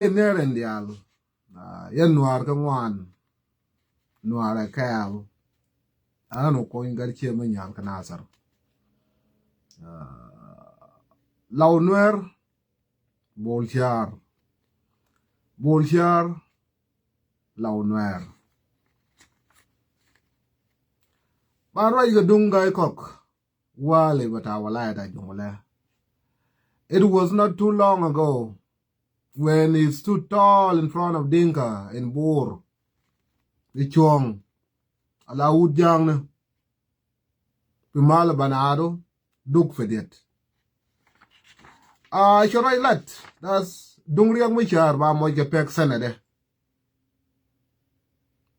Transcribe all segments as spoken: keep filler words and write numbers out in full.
Nɛr in diaal. Yɛn Nuäär kä ŋuan. Nuäär ɛ kɛɛl. An wä kony gat ciɛ mi nyal kä Nasir. Law Nuɛr. Bol Ciar. Bol Ciar. Law Nuɛr. Ba ruac kɛ duŋ Ga̱a̱c Kɔk. Wali bata walaya ta Juŋlɛ. It was not too long ago when he stood tall in front of Dinka in Bor. I̱ cuɔ̱ŋ ala wut ja̱a̱ŋni. Pi mal ban aru duk fi diet. A cɛ ruac lat das duŋ Riɛk Macar ba muɔc kɛ pek sɛnɛdɛ.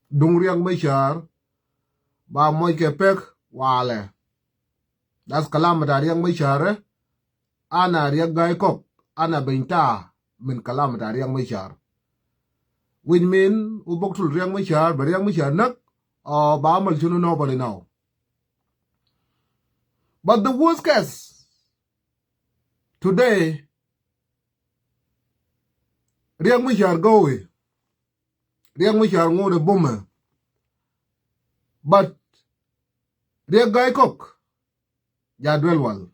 Duŋ Riɛk Macar ba muɔc kɛ pek walɛ. Das kalam bita Riɛk Macar. Ana Riɛk Ga̱a̱c Kɔk, ana beny ta min kalam bita Riɛk Macar. Which mean u bok tul Riɛk Macar, bɛ Riɛk Macar näk, ɔ ba amal cunu, nobody know. But the worst case today, Riɛk Macar gowi. Riɛk Macar ŋot ɛ bumɛ. But Riɛk Ga̱a̱c Kɔk ja duel wal.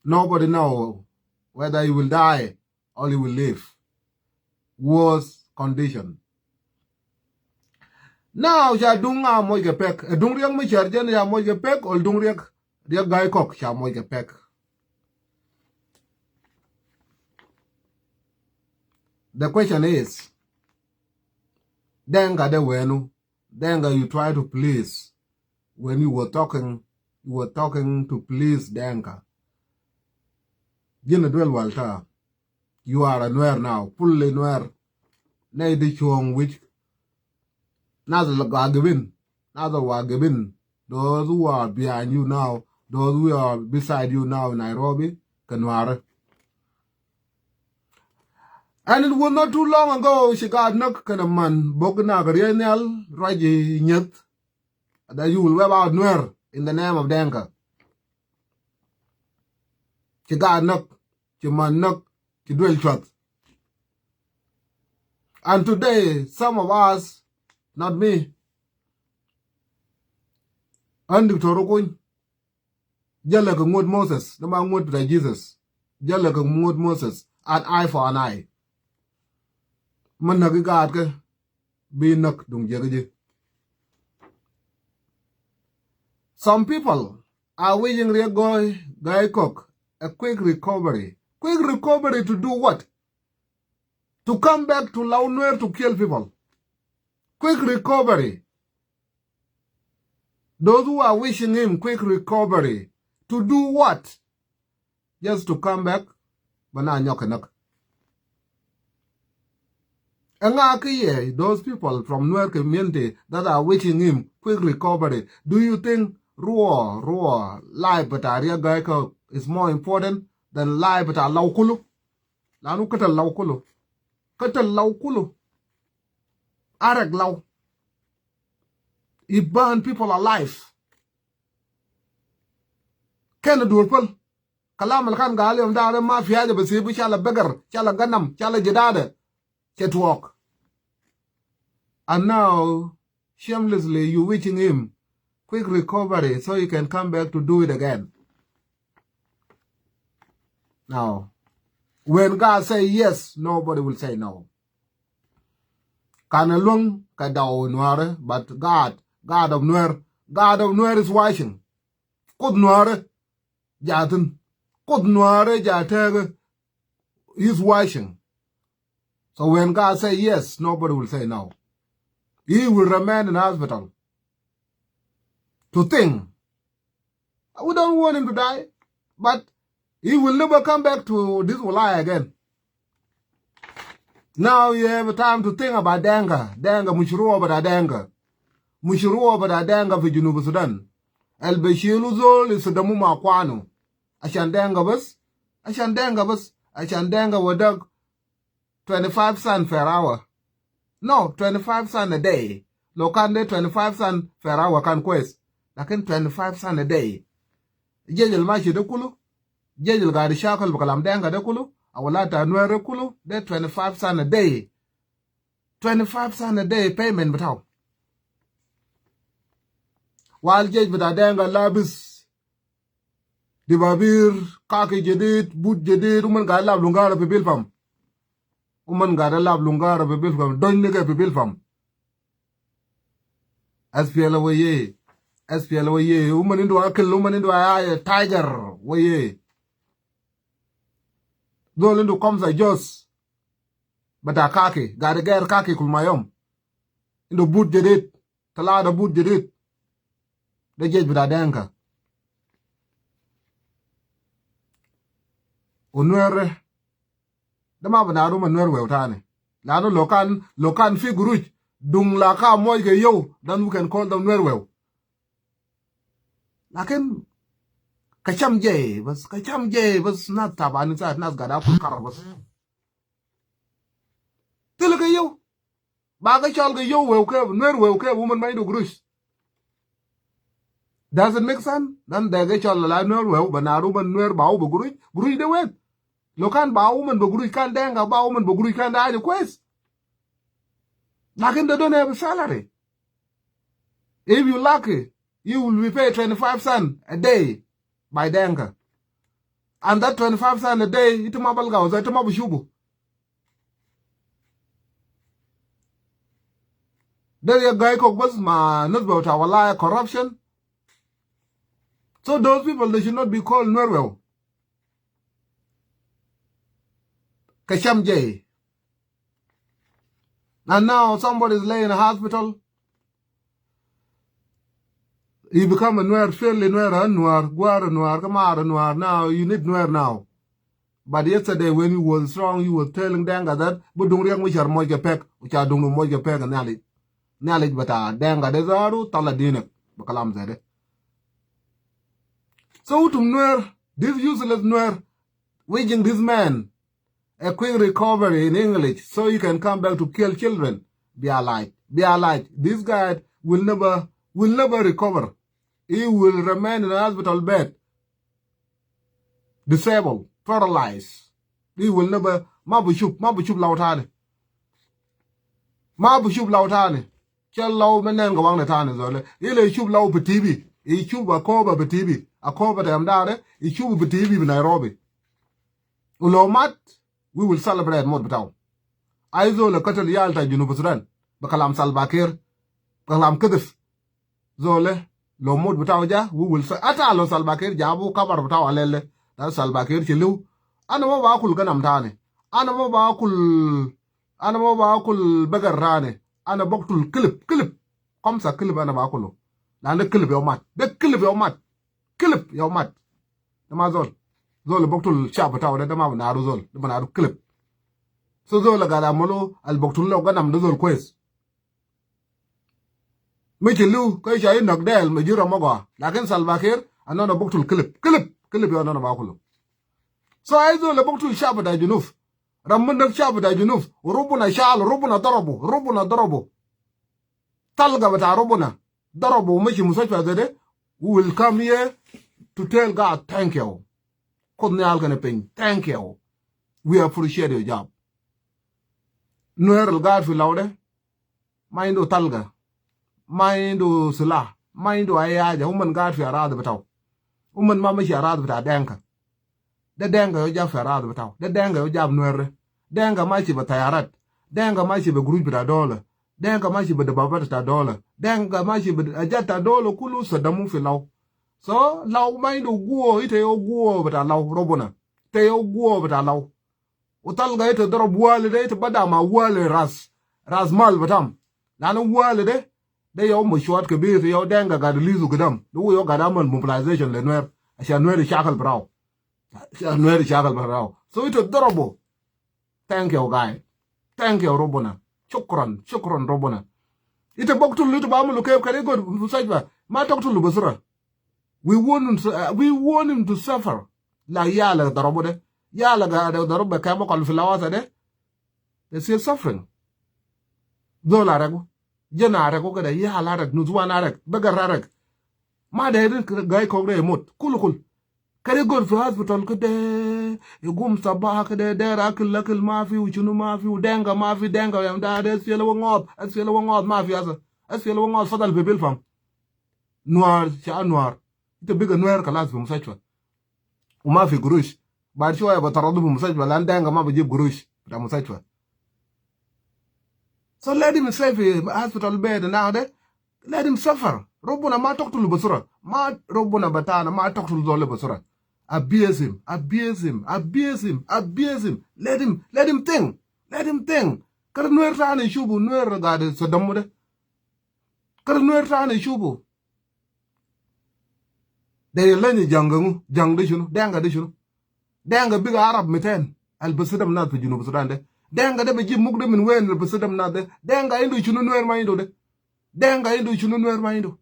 Nobody know whether he will die or he will live. Worst condition. Now ca duŋ a muɔc kɛ pek. Ɛ duŋ Riɛk Macar jɛn ca muɔc kɛ pek, or duŋ Riɛk, Riɛk Ga̱a̱c Kɔk ca muɔc kɛ pek. The question is, Dɛŋka dee wenu? Dɛŋka, you try to please. When you were talking, you were talking to please Dɛŋka. Ji̱n a duel wal ta. You are a Nuer now, fully Nuer. Nɛy di cuɔ̱ŋ wi̱c. Nath la gɔaa gibin. Nath la gɔaa gibin. Those who are behind you now, those who are beside you now in Nairobi, kɛ Nuäärä. And it was not too long ago, ci gaat näk kɛnɛ man bok nak riey nhial ruac i̱ nyeth. That you will wipe out Nuer in the name of Dɛŋka. Ci gaat näk, ci man näk, ci duel cuath. And today, some of us, not me, and Doctor Okuny, jälɛ kɛ ŋuɔ̱t Moses, ni ma ŋuɔ̱t bita Jesus. Jälɛ kɛ ŋuɔ̱t Moses, an eye for an eye. Mɛ näk i̱ gaat kä bi näk duŋ jiäk ji̱. Some people are wishing Riek Gai, Gai Kok a quick recovery. Quick recovery to do what? To come back to Lau Nuer to kill people. Quick recovery. Those who are wishing him quick recovery to do what? Just to come back, bɛ na nyɔk kɛ näk. Ɛŋa kä yɛ, those people from Nuer community that are wishing him quick recovery, do you think Ruɔ, Ruɔ, life bita Riek Gai Kok is more important than life bita Lau kulu? Lanu kä te Lau kulu. Kä te Lau kulu. Arek Lau. He burn people alive. Kɛn duɔr päl. Kalam al kan gal yom da ma fi haja bisibu, chala begar, chala ganam, chala jidada. Cɛ tuɔɔk. And now, shamelessly, you wishing him quick recovery so he can come back to do it again. Now, when God say yes, nobody will say no. Kan a luäŋ kɛ daw Nuäärä, but God, God of Nuer, God of Nuer is watching. Kuoth Nuäärä jathin. Kuoth Nuäärä jatäkä, he's watching. So when God say yes, nobody will say no. He will remain in hospital to think. We don't want him to die, but he will never come back to this walaya again. Now you have time to think about Denka. Denka, mushruwa bita Denka. Mushruwa bita Denka fi Junub Sudan. Al bashilu zol istidamu ma akwanu. Ashan Denka bas. Ashan Denka bas. Ashan Denka wadak twenty-five cent per hour. No, twenty-five cent a day. Lo kan de twenty-five cent per hour kan kwes. Lakin twenty-five cent a day. Jesh al mashi de kulu. Jesh al gadi shakal bi kalam Denka de kulu. Awala ta Nuɛr kulu de twenty five cent a day. Twenty five cent a day payment bitaw. Wal jesh bita Denka labis dibabir, kaki jadid, but jadid, uman ga lab lungara fi Bilpam. Uman ga lab lungara fi Bilpam. Dony nigga fi Bilpam. S P L A weye. S P L A weye. Uman indu akil, uman indu aya tiger weye. Zol indu kamsa jos bita kaki, gade ger kaki kul ma yom. Indu but jadid, talata but jadid. De jesh bita Denka. U Nuɛr de ma bina ruma Nuɛr wew tani. Lanu lo kan, lo kan fi guruj, duŋ la ka moj ke yow, then we can call them Nuɛr wew. Lakin kasham jay bas, kasham jay bas, nas tabani sa, nas gada kul kara bas. Tili ke yow. Ba ke cɔl ke yow wew ke, Nuɛr wew ke, uman ma indu guruj. Does it make sense? Then de ke cɔl la Nuɛr wew, bina ruma Nuɛr ba u be guruj, guruj de wen. Lo kan ba uman be guruj kan Denka, ba uman be guruj kan da aje kwes. Lakin they don't have a salary. If you lucky, you will be paid twenty five cent a day by Denka. And that twenty five cent a day, ita ma balga, ita ma bishubu. De ya gai kok bas ma nisba bita wala corruption. So those people, they should not be called Nuɛr wew. Kasham jay. And now somebody is laying in a hospital. He become a Nuer, fairly Nuer, a Nuer, Guar Nuer, Kamar Nuer. Now you need Nuer now. But yesterday when you were strong, you were telling Denka that bu duŋ Riek Machar moj ke pek, u ca duŋ moj ke pek, Nhialic. Nhialic bita Denka de zaru, tala dinek, bi kalam zede. So utum Nuer, this useless Nuer, wishing this man a quick recovery in English so he can come back to kill children. Be alive. Be alive. This guy will never, will never recover. He will remain in a hospital bed. Disabled, paralyzed. He will never, ma bishub, ma bishub law tani. Ma bishub law tani. Cɛ law mi nɛn kɛ waŋdɛ tani zolɛ. Ilɛ icub law pi T V. Icub a kɔɔpɛ pi T V. A kɔɔpɛ tɛm daadɛ. Icub pi T V pi Nairobi. Ulo mat, we will celebrate mot bitaw. Ai zolɛ katal yal ta Junub Sudan. Bɛ kalam Salva Kiir. Bɛ kalam kidhif. Zolɛ, lo mot bitaw ja, we will say, ata lo Salva Kiir jabu kabar bitaw alele. Da Salva Kiir ci liw. Ana ma ba kul ganam tani. Ana ma ba kul, ana ma ba kul begar tani. Ana boktul kilib, kilib. Kamsa kilib ana ba kulu. Lan de kilib yow mat. De kilib yow mat. Kilib yow mat. De ma zol. Zol boktul shab bitaw de, de ma binaru zol. De binaru kilib. So zol gada amulu al boktul lo ganam de zol kwes. Mi ci liw, kä ca inɔk dɛɛl mi ji̱ rɔm mɔ gɔaa. Lakin Salva Kiir, anɔnɔ buktul kilip, kilip, kilip yɔ anɔnɔ ba kulu. So ai zol le buktul shab bita Junub. Ram mi näk shab bita Junub. Rubuna shal, rubuna darabu, rubuna darabu. Talga bita rubuna darabu, mi ci mustashfa zede. We will come here to tell God thank you. Kuoth Nhial kɛnɛ piny, thank you. We appreciate your job. Nuer al gaad fi law de, ma indu talga, ma indu silah, ma indu ay haja. Uman gaad fi arad bitaw. Uman ma mashi arad bita Denka. De Denka yau jab fi arad bitaw. De Denka yau jab Nuer de. Denka mashi be tayarat. Denka mashi be guruj bita dola. Denka mashi be dababat bita dola. Denka mashi be ajat bita dola kulu sadamu fi law. So law ma indu guwa, ita yau guwa bita law, rubuna. Ita yau guwa bita law. U talga ita darab wali de, ita bada ma wali ras, ras mal bitam. Lanu wali de, de yau mashruat kabir, yau Denka gaad lizu gidam. De wu yau gaad amal mobilization le Nuer. Ashan Nuer ishakal biraw. Ashan Nuer ishakal biraw. So ita darabu. Thank you, guy. Thank you, rubuna. Shukran, shukran, rubuna. Ita boktul, ita bamulu kef kari god musajba. Ma toktulu basura. We want him to, uh, we want him to suffer. La yala darabu de. Yala ga de darabu be kemo kal filawasa de. They still suffering. Zola regu. Jena regu kede. Yala reg. Nuzwana reg. Begar reg. Ma de rin gai kogre mut. Kulu kul. Kɛ ri go̱r fi hospital kä dee, i̱ gum sabah kä dee, dee akil, akil ma fi, u cunu ma fi, u denga ma fi, denga yam da dee, S P L A wä ŋɔɔth, S P L A wä ŋɔɔth ma fi asa, S P L A wä ŋɔɔth, fadal fi Bilpam. Nuar, ca Nuar. Ita bigɛ Nuer kalas fi mustashfa. U ma fi gurush. Baad shoya ba taradu fi mustashfa, lan denga ma bi jib gurush bita mustashfa. So let him stay fi hospital bed na de. Let him suffer. Rabbuna ma taktulu basura. Ma Rabbuna batana ma taktulu zol basura. Abuse him, abuse him, abuse him, abuse him. Let him, let him think. Let him think. Kar Nuer tani shubu Nuer gade sadamu de. Kar Nuer tani shubu. De leny jaŋ ŋu, jaŋ de shunu, denga de shunu. Denga bigɛ Arab miten. Al basidam nas fi Junub Sudan de. Denga de bi jib muk de min wen al basidam nas de. Denga indu shunu Nuer ma indu de. Denga indu shunu Nuer ma indu.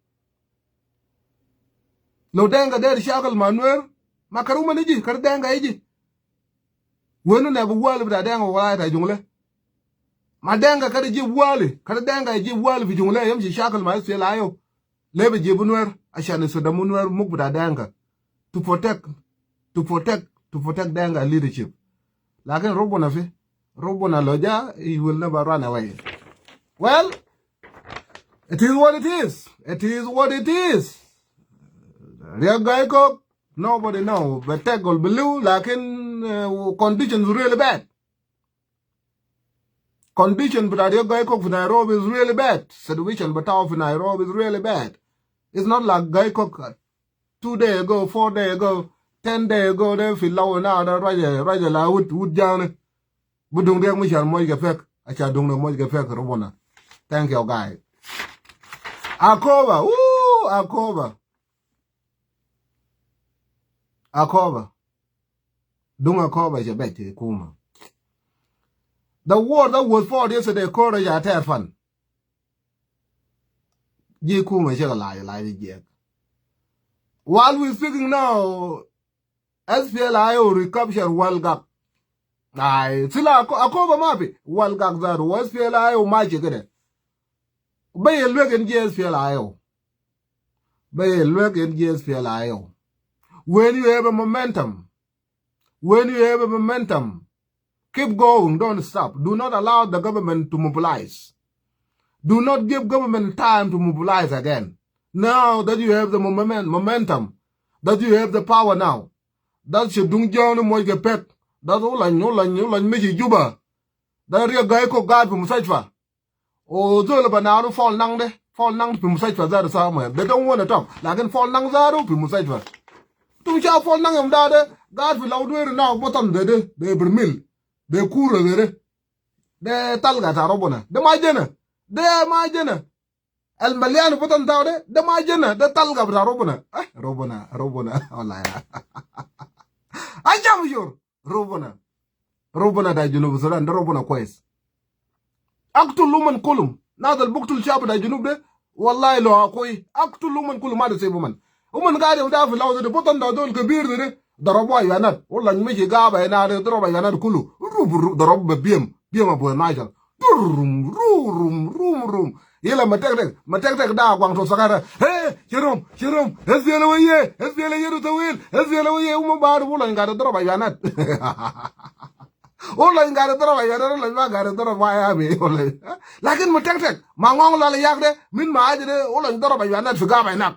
Lo denga der shakal ma Nuer, ma kar uman iji, kar denga iji. Wenu ne bi wali bita denga wala ta jungle. Ma denga kar jib wali, kar denga jib wali fi jungle, yamshi shakal ma S P L A yo. Lebe jibu Nuer, ashan isadamu Nuer muk bita denga. To protect, to protect, to protect denga leadership. Lakin Rabbuna fi, Rabbuna lo ja, he will never run away. Well, it is what it is. It is what it is. Riek Gai Kok, nobody know. Betek gol believe, lakin uh, conditions really bad. Condition bita Riek Gai Kok fi Nairobi is really bad. Situation bitao fi Nairobi is really bad. It's not like Gai Kok uh, two day ago, four day ago, ten day ago, de fi law na de raja, raja la wut, wut jani. Bu duŋ Riek Machar moj kɛ pek, aca duŋ de moj kɛ pek, Rabbuna. Thank you, guy. Akoba, woo, Akoba. Akoba. Duŋ Akoba cɛ bɛc ti kuma. The war that was fought yesterday, Kora ya tɛr fan. Ji kuma cɛ ka laaj, laaj jiɛk. While we speaking now, S P L A I O recapture Walgak. Ai, sila Ako-, Akoba ma fi. Walgak zatu, S P L A I O ma cɛ kede. Bɛ yɛ luek in ji S P L A I O. Bɛ yɛ luek in ji S P L A I O. When you have a momentum, when you have a momentum, keep going, don't stop. Do not allow the government to mobilize. Do not give government time to mobilize again. Now that you have the moment, momentum, that you have the power now, that should duŋ jɔɔni moj kɛ pek, that ulany, ulany, ulany mi ci Juba, that Riek Gai Kok gaat fi mustashfa. O zol ba naaru Paul Nang de, Paul Nang fi mustashfa zatu somewhere. They don't wanna talk. Lakin Paul Nang zatu fi mustashfa. Tum shaf Paul Nang yom da de, gaat fi law Nuer na batan de de, de bermil, de kura de de. De talga ta Rabbuna. De ma jena. De ma jena. Al malian batan ta de, de ma jena. De talga bita Rabbuna. Eh, Rabbuna, Rabbuna. Wallahi. Ajab shur. Rabbuna. Rabbuna ta Junub Sudan, de Rabbuna kwes. Aktul uman kulum. Nas al buktul shab ta Junub de. Wallahi lo akoi. Aktul uman kulum, ma ta sib uman. Uman gaid yom da fi law de, batan ta zol kebir de de. Darabu ayanat. Wallah, mashi gaba hina de, darabu ayanat kulu. Rub, rub, darabu be biyem. Biyem abu nashal. Rum, rum, rum, rum, rum. Yala ma tektek, ma tektek da gwang to sakara. Hey, shirum, shirum. S P L A weye, S P L A yedu tawil, S P L A weye, uma badu, ulany gade daraba yanat. Ulany gade daraba yanat, ulany ma gade daraba ya mi, ulany. Lakin ma tektek, ma ngong la yak de, min ma aje de, ulany daraba yanat fi gaba inak.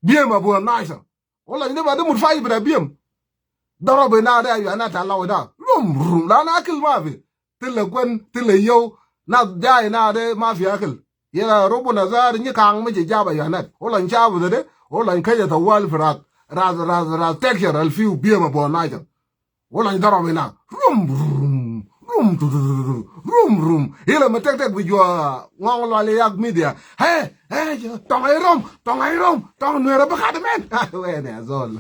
Biyem abu nashal. Ulany de ba de mutfaji bita biyem. Daraba ina de ayu ana ta law da. Rum, rum. La na akil ma fi. Tila kwen, tila yow. Na jai na de ma fi akil. Yala Rabbuna zar ni kang mi je jaba ayu ana. Ulany shabu de de. Ulany kaja tawal fi ras. Ras, ras, ras. Tekshar al fiu biyem abu nashal. Ulany daraba ina. Rum, rum, rum, tu, tu, tu, tu, rum, rum. Yala ma tektek bi jua ngong lo ali yak media. Hey, hey, tong ay rum, tong ay rum, tong Nuer ba kade men. Wen ya zol.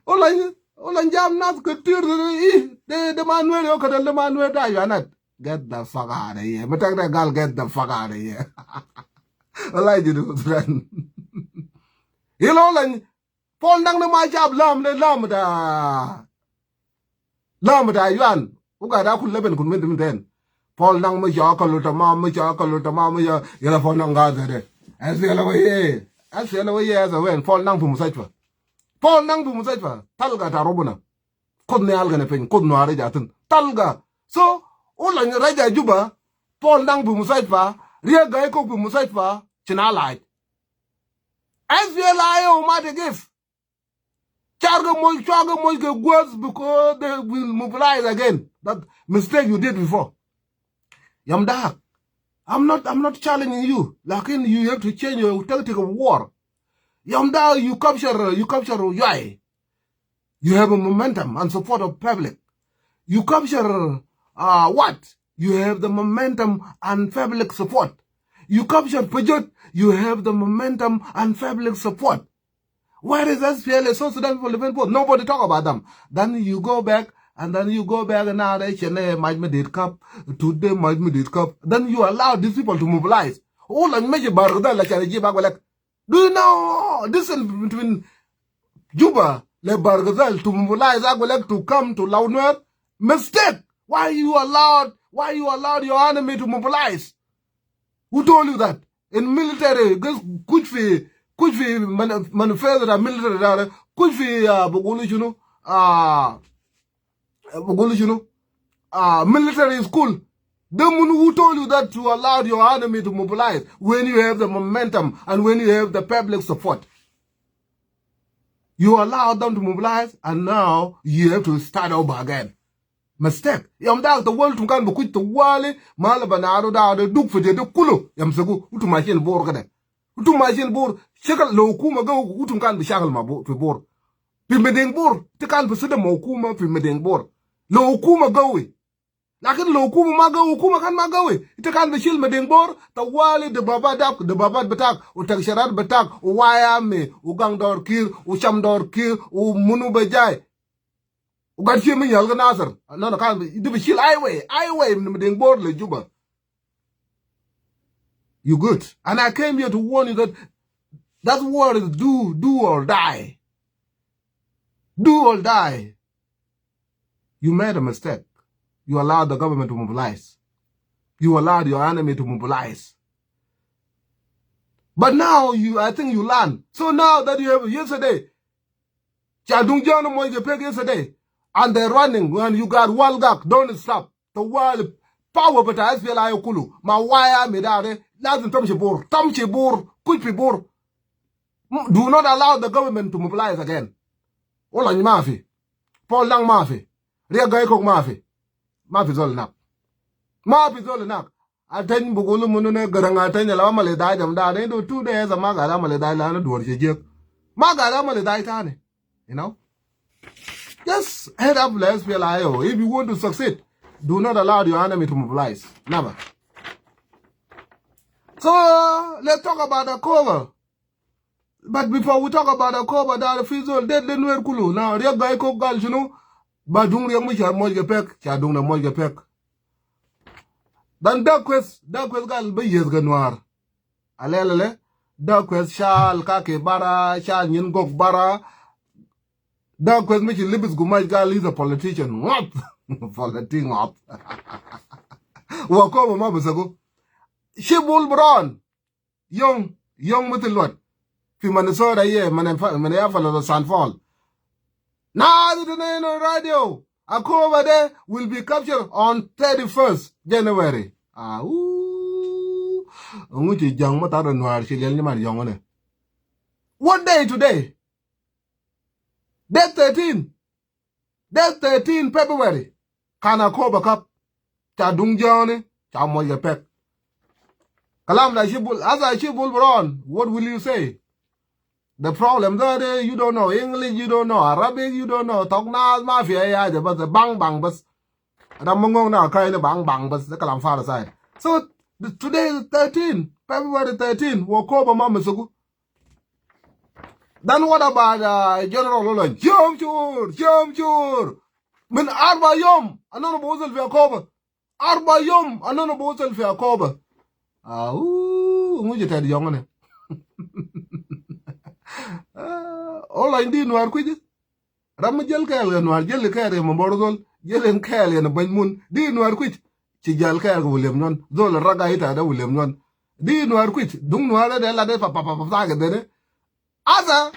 Ulany, ulany jam nas ketir de, de, de ma Nuer yo kede, de ma Nuer da yanat. Get the fuck out of here. Ma tektek gal, get the fuck out of here. Wallahi Junub Sudan. Yala ulany, Paul Nang de ma shab lam de lam da. Lam da yuan. Uga da kul leben kun min min ten. Paul Nang ma shakalu tamam, ma shakalu tamam, ma sha-, yala Paul Nang gade de. S P L A weye. S P L A weye as a wen. Paul Nang fi mustashfa. Paul Nang fi mustashfa, talga ta Robina. Kuth ni alga ni piny, kuth nuari jatin. Talga. So, ulan raja Juba, Paul Nang fi mustashfa, Riek Gai Kok fi mustashfa, cina laaj. S P L A I O ma te gif. Carga moj, carga moj ke guas because they will mobilize again. That mistake you did before. Yamdak, I'm not, I'm not challenging you. Lakin you have to change your tactic of war. Yamdak, you capture, you capture Yai. You have a momentum and support of public. You capture, uh, what? You have the momentum and public support. You capture Pajot, you have the momentum and public support. Where is S P L A, South Sudan People Defense Force? Nobody talk about them. Then you go back, and then you go back, and now they say, "Hey, Maj Madid Cup, today Maj Madid Cup." Then you allow these people to mobilize. All and measure Bargada la chana jiba gwalek. Do you know this in between Juba le Bargazal to mobilize Agwelek to come to Launwer? Mistake. Why you allowed? Why you allowed your enemy to mobilize? Who told you that? In military, just kuch fi, kuch fi man-, manifesto da military da, kuch fi, uh, bugulu shunu, uh, bugulu shunu, uh, military school. The one who told you that to allow your enemy to mobilize when you have the momentum and when you have the public support. You allow them to mobilize, and now you have to start over again. Mistake. Yom dak tawali utum kan bikuj tawali, mala banaru da, da duk fi de kulu. Yom segu, utum mashin Bor kede. Utum mashin Bor, shakal lo hukuma gaw, utum kan bi shakal ma Bor, fi Bor. Fi Mading Bor, ti kan bi sida ma hukuma fi Mading Bor. Lo hukuma gawi. Lakin lo hukuma ma gawi, hukuma kan ma gawi. Ita kan bi shil Mading Bor, tawali de baba dak, de baba betak, u taksharat betak, u waya me, u gang dor kir, u sham dor kir, u munu bejai. U gat shil min yalga Nasir. No, no, kan bi, ita bi shil highway, highway min Mading Bor le Juba. You good. And I came here to warn you that that war is do, do or die. Do or die. You made a mistake. You allowed the government to mobilize. You allowed your enemy to mobilize. But now you, I think you learn. So now that you have yesterday, Chadung John Moy Gepek yesterday, and they're running, and you got Walgak, don't stop. Tawali power bita S P L A I O kulu. Ma waya me da de, lazim tamshi Bor, tamshi Bor, kuj fi Bor. M-, do not allow the government to mobilize again. Wala ni mafi. Paul Nang mafi. Riek Gai Kok mafi. Mafi zol nak. Mafi zol nak. Ateny bugulu munu ne Garang Ateny la amali dai jam da ne do two days ma gada amali dai la na duwar shejek. Ma gada amali dai tani. You know? Just head up the S P L A I O. If you want to succeed, do not allow your enemy to mobilize. Never. So, let's talk about Akobo. But before we talk about Akobo, da fi zol dead le Nuer kulu. Now, Riek Gai Kok gal shunu? Ba dung Riek mi cha Moy Gepek, cha dung na Moy Gepek. Dan Dak Kwes, Dak Kwes gal ba yezga Nuar. Alelele, Dak Kwes shal kake bara, shal nyin gok bara. Dak Kwes mi chi libis gumaj gal is a politician. What? Politician what? Wa Akobo ma bisagu. Shibul Brown. Young, young mitil luat. Fi Minnesota ye, Minneapolis, Saint Paul. Nadi tene ino radio. Akobo de will be captured on thirty-first January. Ah, ooh. Ngu chi jang ma tara Nuar chi lel ni man yong ne. What day today? Date thirteen. Date thirteen February. Kan Akobo kap. Cha dung jani, cha Moy Gepek. Kalam da Shibul, as a Shibul Brown, what will you say? The problem that, uh, you don't know English, you don't know Arabic, you don't know Toknas, ma fi ay haja, bas bang bang bas. Ram mangong na kai ni bang bang bas, the kalam fara side. So, the, today is thirteen, February thirteen, wa Akobo ma masuku. Then what about, uh, General Olony? Jom chur, jom chur. Min arba yom, ana bawzal fi Akobo. Arba yom, ana bawzal fi Akobo. Ah, ooh, ngu je ted yom ne. Ah, Olony di Nuar kuji. Ram mi jel kɛɛl kɛ Nuar, jel kɛɛl kɛ ma bor zol, jel in kɛɛl kɛ na bany mun. Di Nuar kuj, ci jel kɛɛl kɛ William Nyuan. Zol raga ita da William Nyuan. Di Nuar kuj, dung Nuar da la de pa, pa, pa, pa, pa, kɛ dene. Asa,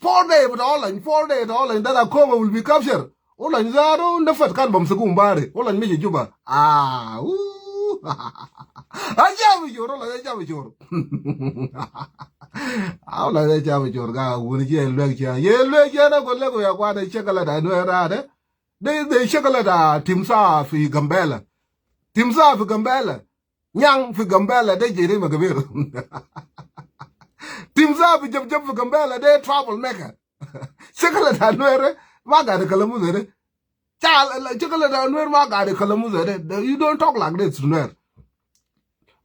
Four day bita Olany, four day bita Olany, that Akobo will be captured. Olany zaru nafat kan bamsuku mbari. Olany miji Juba. Ah, ooh. Ajabu shur, Olany ajabu shur. Olany ajabu shur. Ga wuni je lwek je. Ye lwek je na go lego ya kwa de shakala ta Nuer ta de. De, de shakala ta timsah fi Gambela. Timsah fi Gambela. Nyang fi Gambela de jerima kabir. Timsah fi jabjab fi Gambela de trouble maker. Shakala ta Nuer ma gade kalamu zede. Chal, shakala ta Nuer ma gade kalamu zede. You don't talk like this to Nuer.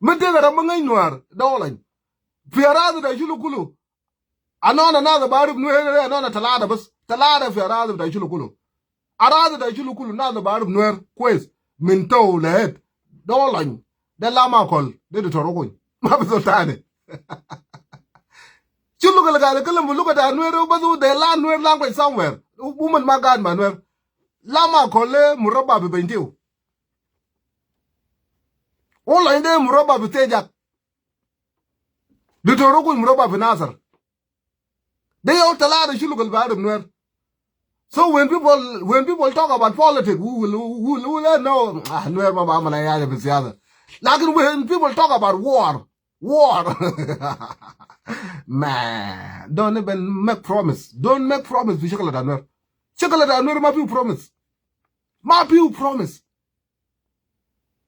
Min tega da ma ngai Nuer da Olany. Fi aradi ta shulu kulu. Anona nas barif Nuer, anona talata bas. Talata fi aradi ta shulu kulu. Aradi ta shulu kulu nas barif Nuer kwes. Min to le het. Da Olany. De Lam Akol. De Doctor Okuny. Ma fi zol tani. Shulu kulu gade kalam luga ta Nuer, bas de la Nuer language somewhere. Woman ma gad ma Nuer. Lam Akol le muraba bi Bentiu. Olany de muraba bi Tejak. Doctor Okuny muraba bi Nasir. De yau talata shulu kulu barif Nuer. So when people, when people talk about politics, we will, we will, we will know, ah, Nuer ma ba amala ya fi siyasa. Lakin when people talk about war, war, man, don't even make promise. Don't make promise fi shakala ta Nuer. Shakala ta Nuer ma fiu promise. Ma fiu promise.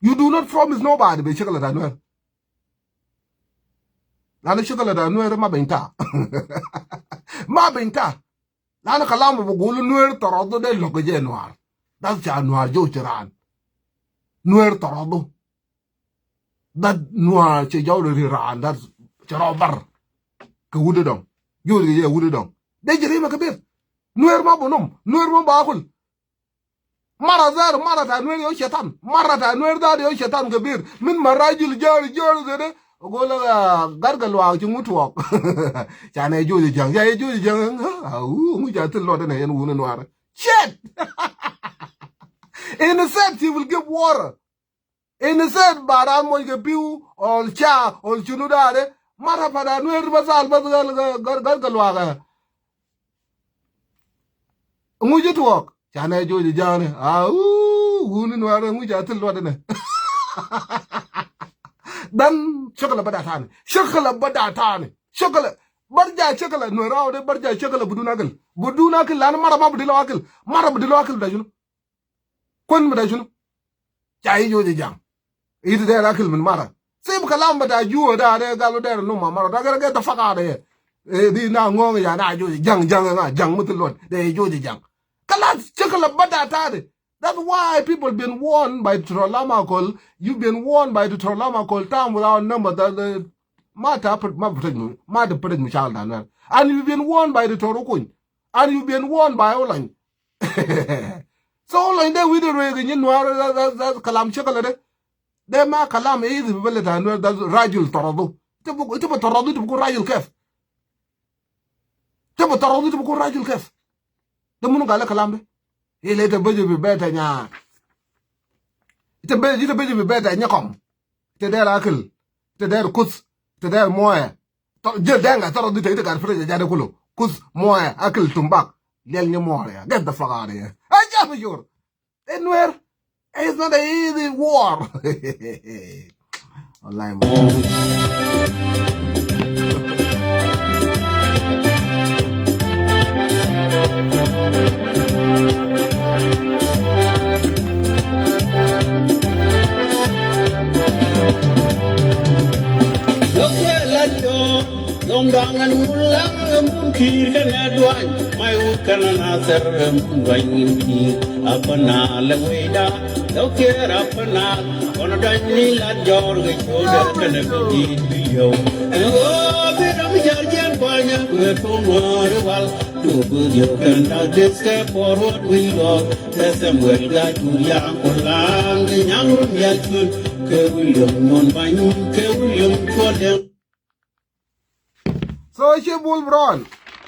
You do not promise nobody be shakala ta Nuer. Lanu shakala ta Nuer ma binta. Ma binta. Lanu kalam bi gulu Nuer taradu de logo je Nuer. Das cha Nuer jo chiran. Nuer taradu. Dat Nuer che jau de ran. Dat chero bar. Ke wude dong. Jo de je wude dong. De jerima kabir. Nuer ma bunum. Nuer ma bakul. Mara zar, mara ta Nuer yau shaitan. Mara ta Nuer zar yau shaitan kabir. Min ma rajil jari, jari zede. Gola gargal wa ci mutuwak. Chane joji jang. Ya joji jang. Au, mu ja til lode ne yen wunu Nuer. Shit. Instead, he will give water. Instead, baran moj ke piu, ol cha, ol chunu dare. Mara pa ta Nuer basal bas gal, gal, gal, gal waga. Ŋuci tuɔɔk. Canɛ joji jaŋni. Au, wuni Nuɛr ŋuci a thil luɔt inɛ. Dan cäkɛlɛ bä da tani. Cäkɛlɛ bä da tani. Cäkɛlɛ. Bär ja cäkɛlɛ Nuɛr rau de bär ja cäkɛlɛ budun akil. Budun akil lan mara ma bidi lɔ akil. Mara bidi lɔ akil da shunu. Kuän mi da shunu. Ca i̱ joji jaŋ. Iti dɛr akil min mara. Sib kalam bita juwa da de galu dɛr numa mara. Da gɛr gɛr da faka de. Eh, di na ŋoŋ ya na joji jaŋ, jaŋ ŋa, jaŋ mutu luɔt. De joji jaŋ. Kalas, cäkɛlɛ bä da tani. That's why people been warned by Doctor Lam Akol. You been warned by Doctor Lam Akol. Time without number. That, uh, ma ta pr-, ma protect mu, ma ta protect mu chal da na. And you been warned by Doctor Okuny. And you been warned by Olany. So Olany de wi̱dɛ ruëë kɛ nyin Nuɛr, that, that, that kalam cäkɛlɛ de. De ma kalam i̱ i̱ bi bä lɛ ta Nuɛr, that rajul taradu. Ti bu, ti bu taradu, ti bu ku rajul kɛf. Ti bu taradu, ti bu ku rajul kɛf. De munu gal lɛ kalam de. Ilɛ ite bä ji̱ bi bɛ ta nya. Ite bä, ite bä ji̱ bi bɛ ta nya kɔm. Ite dɛr akil. Ite dɛr kuth. Ite dɛr muɔyɛ. Tɔ-, ji̱ dɛŋ a tɔrɔ di te ite gat fridge a jade kulu. Kuth, muɔyɛ, akil, tumbak. Liɛl ni muɔyɛ. Get the fuck out of here. Hey, jam shur. Hey, Nuer. It's not an easy war. Wallahi, man. Look here, let go. Lɔŋ da̱ŋ ɛn mun laŋ ɛn mun ki̱i̱r kɛnɛ duany. May wut kɛnɛ na thɛr ɛn mun duany in ki̱i̱r. Apä na lɛ wecda lɛ kiɛɛr apä na. Kɔn duany ni lat jɔɔr kɛ ciötdɛ kɛnɛ kɛ di̱i̱t bi yio̱w. Ɛn ɣöö bi ram jar jiɛn kuanyä kuɛ tuɔ̱ŋ ŋɔ̱ɔ̱ri wal. Duɔ̱k bi diöw kɛn da̱k deth kɛ puɔ̱r ruɔ̱t wi̱i̱ lɔɔk. Kɛ Samuel Gatkuria Kulaŋ kɛ Nyaŋ Run Yat Cun kɛ William Nyuɔn Bany kɛ William Cuɔl Dɛŋ. So ci Bull Brown.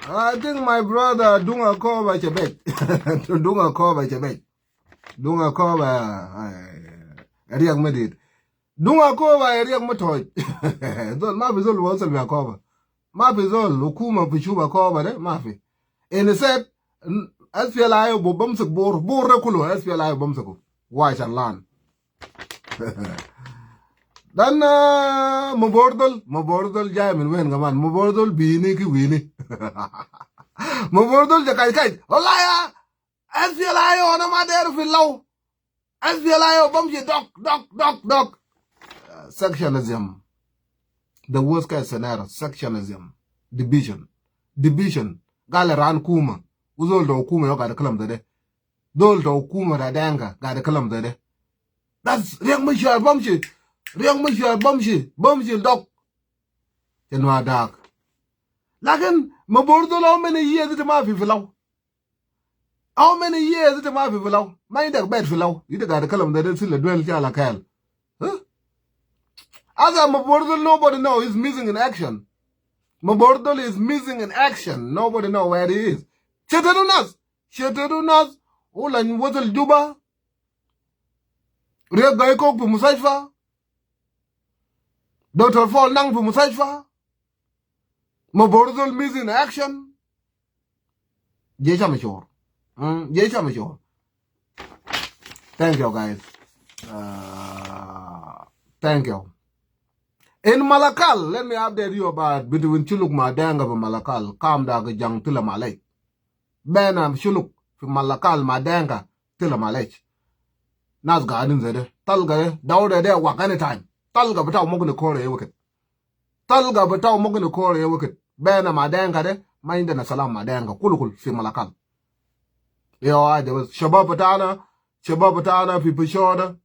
I think my brother Duŋ Akɔɔba cɛ bɛc. Duŋ Akɔɔba cɛ bɛc. Duŋ Akɔɔba, eh, riɛk mi dit. Duŋ Akɔɔba riɛk mi tɔc. Zol, ma fi zol wasal bi Akɔɔba. Ma fi zol, hukuma fi Juba Akɔɔba de, ma fi. Instead, SPLA-IO bumsik Bor, Bor de kulu SPLA-IO bumsiku. Wa shan lan. Dan Mabor Dhol, Mabor Dhol jay min wen kaman? Mabor Dhol bini ki wini. Mabor Dhol jɛ kaj kaj. Wala ya, SPLA-IO ana ma deru fi Law. SPLA-IO bumshi dog, dog, dog, dog. Sectionism. The worst case scenario, sectionism. Division. Division. Gal ran kuma. Uzol ta hukuma yau gade kalam zede. Zol ta hukuma ta Dinka gade kalam zede. That's Riek Machar bumshi. Riek Machar bumshi. Bumshi dog. Jɛ nua dak. Lakin Mabor Dhol, how many years ita ma fi fi Law? How many years ita ma fi fi Law? Ma indak bed fi Law. Ita gade kalam zede, sila duel chala kal. Huh? As a Mabor Dhol, nobody know. He's missing in action. Mabor Dhol is missing in action. Nobody know where he is. Shetanu nas. Shetanu nas. Ulan wasal Juba. Riek Gai Kok fi mustashfa. Doctor Paul Nang fi mustashfa. Mabor Dhol missing in action. Jesh Machar. Mm, Jesh Machar. Thank you, guys. Uh, thank you. In Malakal, let me update you about between Shuluk ma Dinka fi Malakal. Kam da ga jang tila malek. Bena Shuluk fi Malakal ma Dinka tila malek. Nas gaidin zede. Talga de, dawda de wak anytime. Talga bitau mumkin ikore ye wakit. Talga bitau mumkin ikore ye wakit. Bena ma Dinka de, ma indana salam ma Dinka. Kulu kulu fi Malakal. Yo, ai de bas. Shabab bitana, shabab bitana fi Peshawar de,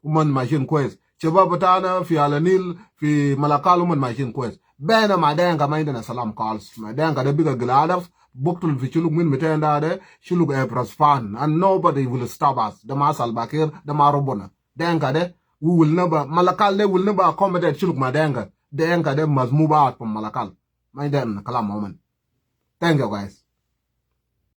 uman mashin kwes. Shabab bitana fi Ala Nil, fi Malakal, uman mashin kwes. Bena ma Dinka ma indana salam khalis. Ma Dinka de biga gilada, buktul fi Shuluk min miten da de, Shuluk e prospan. And nobody will stop us. De ma Salva Kiir, de ma Rabbuna. Dinka de, we will never, Malakal de will never accommodate Shuluk ma Dinka. Dinka de must move out from Malakal. Ma indana kalam uman. Thank you, guys.